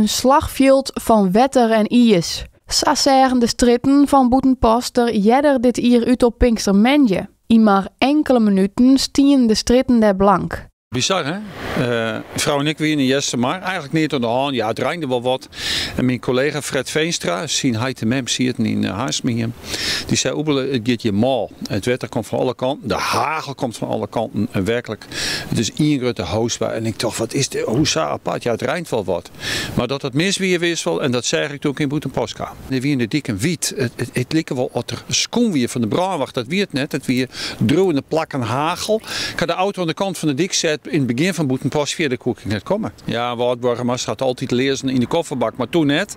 In slachfjild fan wetter en iis. Sa seagen de strjitten fan Bûtenpost der earder dit jier út op Pinkstermoandei. Yn mar inkele minuten stienen de strjitten dêr blank. Bizar, hè? Frou en ik wiene yn Eastermar, eigentlik neat oan de hân. Ja, it reinde wol wat. En myn kollega Fred Veenstra, syn heit en mem sieten yn Haarstmier. Dy sei, Oebele, it giet hjir mâl. It wetter komt fan alle kanten, de hagel komt fan alle kanten. En werklik, it is ien grutte hoasbui. En ik tocht, wat is dit, hoe sa apart? Ja, it reint wol wat. Mar dat it mis wie, wist wol. En dat seach ik doe't ik yn Bûtenpost kaam. Der wiene de diken wyt. It like wol oft der skûm wie fan de brânwacht. Dat wie it net. It wie driuwende plakken hagel. Ik ha de auto oan de kant fan de dyk set yn it begjin fan Bûtenpost. Fierder koe ik net komme. Ja, in Wâldboargemaster hat altyd learzen yn de kofferbak, mar toen net.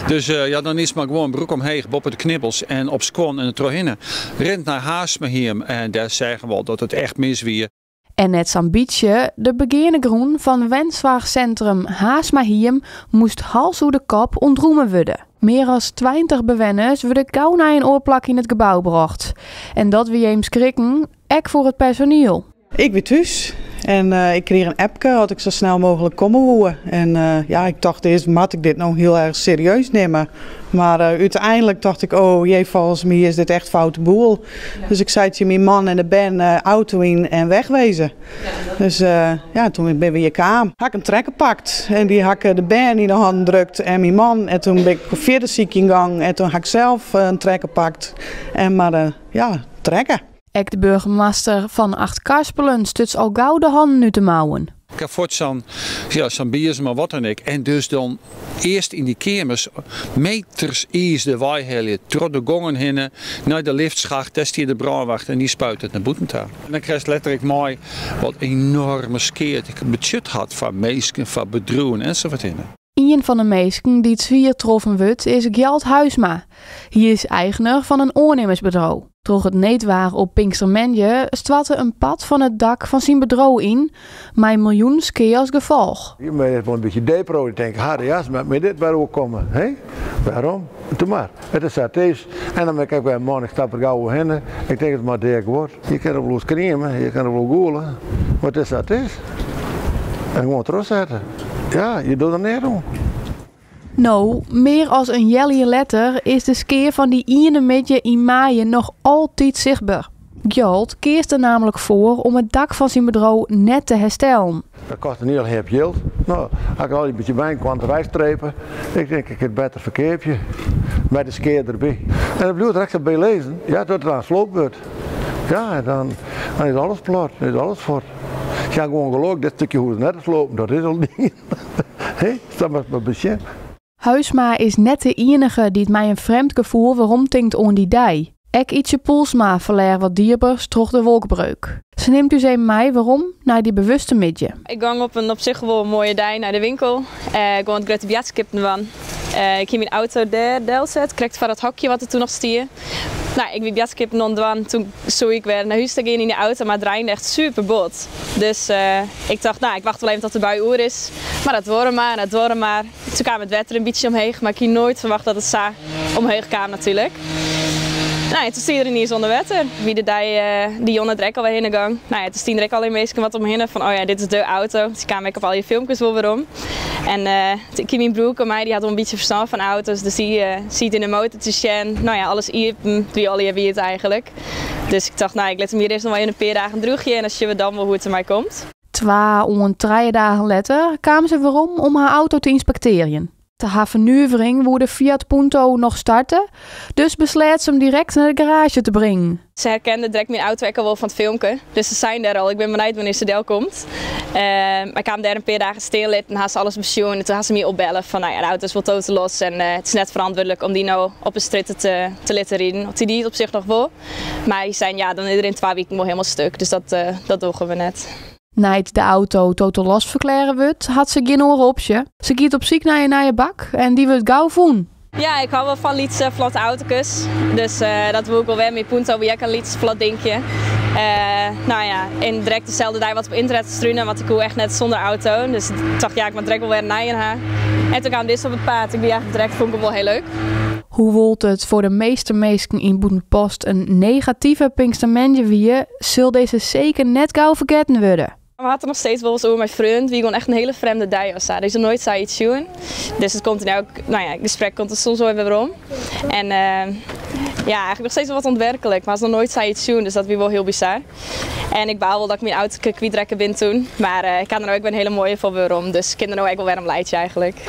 Dus ja, dan is it mar gewoan broek omheech, boppe de knibbels en op skuon en der trochhinne. Rint nei Haastmahiem en dêr seagen we al dat it echt mis wie. En net sa'n bytsje, de begeane grûn fan wensoarchsintrum Haastmahiem moast hals oer de kop ûntrûme wurde. Mear as 20 bewenners wurde gau nei in oar plak yn it gebou brocht. En dat wie even skrikken, ek foar it personiel. Ik wie thús en ik krige in appke oft ik sa snel mooglik komme woe. En ja, ik tocht earst, moat ik dit no hiel erch serieus nimme? Mar úteinlik tocht ik, oh jee, folgens my is dit echt foute boel. Dus ik sei tsjin myn man en de bern, auto yn en wegwezen. Dus ja, toen binne we hjir kaam. Ha ik in trekker pakt en dy ha ik de bern yn de hannen drukt en myn man. En toen bin ik fierder sykjen gong en toen ha ik sels in trekker pakt en mar ja, trekke. Ek de boargemaster fan Achtkarspelen stuts al gau de hannen út de mouwen. Ik ha fuort sa'n, ja, sa'n biezem of wat dan ek. En dus dan earst yn dy keamers meters iis derwei helje, troch de gongen hinne, nei de liftschacht. Dêr stiet de brânwacht en dy spuit it nei bûten ta. En dan krijst letterlik mei wat enoarme skea it betsjut hat foar minsken, foar bedriuwen ensafuorthinne. Ien fan de minsken dy't swier troffen wurdt is Gjalt Huisma. Hy is eigner fan in oannimmersbedriuw. Troch it needwaar op Pinkstermoandei stoarte in part fan it dak fan syn bedriuw yn, mei miljoenen skea as gefolch. Je bent wol in bytsje depro. Je tinke, ha de jas, moat my dit wer oerkomme? Hé? Wêrom? Doe mar. It is sa't it is. En dan bin ik ek wer in man, ik stap der gau oerhinne. Ik tink, it moat dea guod. Je kinne wol oer skrieme, je kinne wol gûle, mar it is sa't it is. En gewoan trochsette. Ja, je dogge der neat oan. No, mear as in healjier letter is de skea fan dy iene middei yn maaie noch altyd sichtber. Gjalt keas der namentlik foar om it dak fan syn bedriuw net te herstellen. Dat kost in hiel heap jild. No, ha ik al in bytsje byinoar wei strepe. Ik tink, ik kin it better ferkeapje. Mei de skea derby. En dat bliuwt der ek sa by lizzen. Ja, tot it dan sloopt wurdt. Ja, en dan, dan is alles plat, dan is alles fuort. Ja, gewoan gelok, dit stikje hoege se net te slopen, dat is al dien. Hé, dat moat mar besjen. Huisma is net de iennige dy't mei in frjemd gefoel weromtinkt oan dy dei. Ek Ytsje Poelsma ferlear wat dierbers troch de wolkbreuk. Se nimt ús even mei werom nei dy bewuste middei. Ik gong op in op sich wol moaie dei nei de winkel. Gewoan it grutte boadskippen dwaan. Ik hie myn auto dêr delset, krekt foar dat hokje wat der toen noch stie. No, ik wie boadskippen oan it dwaan. Toen soe ik wer nei hûs ta gean yn de auto, mar it reinde echt super bot. Dus ik tocht, no, ik wacht wol even tot de bui oer is. Mar dat duorre mar en dat duorre mar. Toen kaam it wetter in bytsje omheech, mar ik hie noait ferwachte dat it sa omheech kaam natuerlik. No, en toen stie er yniens ûnder wetter. Wie de dei dy jûn der ek alwer hinne gong. No ja, toen stienen der ek allegear minsken wat om hinne fan, oh ja, dit is de auto. Se kamen ek op al je filmkes wol werom. En ik hie myn broerke mei, dy hat wol in bytsje ferstân fan auto's, dus dy siet yn de motor te sjen. No ja, alles iepen, it wie allegear wiet eigentlik. Dus ik tocht, no, ik lit him hjir earst noch wol even in pear dagen drûgje en dan sjogge we dan wol hoe't it dermei komt. Twa oant trije dagen letter kaam se werom om har auto te ynspektearjen. Ta har fernuvering woe de Fiat Punto noch starte, dus besleat se him direkt nei de garaazje te bringen. Se herkende direkt myn auto ek al wol fan it filmke, dus se seine dêr al, ik bin benijd wannear't se delkomt. Mar ik ha him dêr in pear dagen stean litten, ha se alles besjoen en toen ha se my opbelle fan, no ja, de auto is wol total loss en it is net ferantwurdlik om dy no op 'e strjitte te litten riden. Want hy die it op sich noch wol, mar hy sei, ja, dan is er yn 2 wiken wol hielendal stuk, dus dat dogge we net. Nei't de auto total loss ferklearre wurdt, hat se gjin oare opsje. Se giet op syk nei in nije bak en dy wurdt gau fûn. Ja, ik hou wol fan lytse flotte autokes. Dus dat woe ik wol wer. Myn Punto wie ek in lyts flot dinkje. No ja, en direkt deselde dei wat op ynternet strune, want ik koe echt net sûnder auto. Dus ik tocht, ja, ik moat direkt wol wer in nije ha. En toen kaam dizze op it paad. Ik wie eigentlik direkt, fûn ik him wol hiel leuk. Hoewol't it foar de measte minsken yn Bûtenpost in negative Pinkstermoandei wie, sil dizze seker net gau fergetten wurde. We ha it der noch steeds wolris oer mei freonen. It wie gewoan echt in hiele frjemde dei ofsa. Der is noch noait sayts sjoen. Dus it komt yn elk, no ja, gesprek komt it soms wol wer werom. En ja, eigentlik noch steeds wol wat ûnwerklik, mar hast noch noait sayts sjoen, dus dat wie wol hiel bizar. En ik baal wol dat ik myn auto kwytrekke bin toen, mar ik ha der no ek wer in hiele moaie foar werom, dus ik kin der no ek wol wer om laitsje eigentlik.